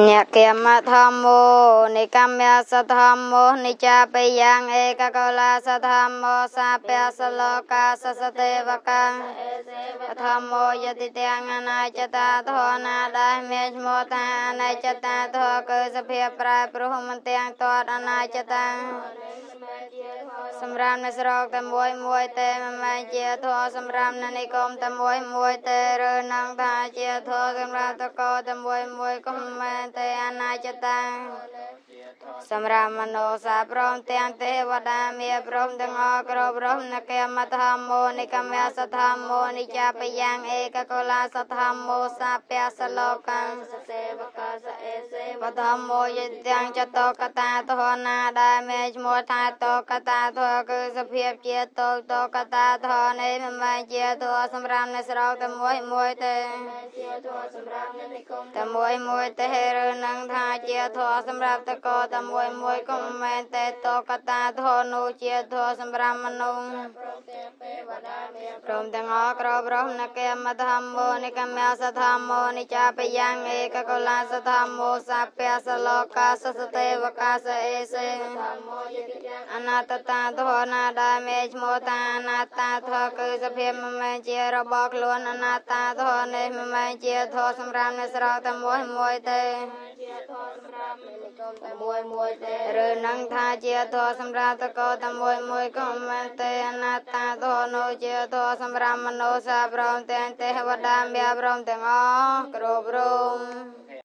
អ្នកគមធម្មោនិកម្មសធម្មោនិចាបយ៉ាងឯកកលាសធម្មោសាពសលោកាសសទេវកាធម្មោយតិទាំងអនាចតាធនាដែលមានឈ្មោះថាអនាចតាធ គឺសភាពប្រែព្រោះមិនទាំងតត អនាចតាសម្រាប់នៅស្រុកតែមួយមួយទេ មិនមែនជាធម៌សម្រាប់នៅនិគមតែមួយមួយទេ ឬនឹងថាជាធម៌សម្រាប់តកតែមួយមួយក៏មិនមែនទេ អនាចតាសម្រាប់មនុស្សសាព្រមទាំងទេវតាមានព្រមទាំងអស់គ្រប់រំ នគមធម្មោនិកមសធម្មោនិចាបយ៉ាងឯកកលាសធម្មោសាពសលោកាំសេវកាសអេសេវធម្មោយទាំងចតកតាធនាដែលមានឈ្មោះថាតកតាធ គឺសភាពជាតោតកតាធនេះមិនមែនជាធសម្រាប់នៅស្រុកតែមួយមួយទេ តែមួយមួយទេ ឬនឹងថាជាធសម្រាប់តកតែមួយមួយក៏មិនមែនទេ តកតាធនោះជាធសម្រាប់មនុស្សព្រមទាំងអស់គ្រប់រស់ នគមធម្មោនិកមសធម្មោនិចាបយ៉ាងឯកកលាសធម្មោសាពសលោកាសសទេវកាសអេសេអនត្តតាធនាដែលមានឈ្មោះថាអនត្តាធ គឺសភាពមិនមែនជារបស់ខ្លួន អនត្តាធនេះមិនមែនជាធសម្រាប់នៅស្រុកតែមួយមួយទេ មួយមួយទេ ឬនឹងថាជាធម៌សម្រាប់តកតែមួយមួយក៏មិនមែនទេ អនត្តាធម៌នោះជាធម៌សម្រាប់មនុស្សព្រមទាំងទេវតាមានព្រមទាំងអស់គ្រប់រូប។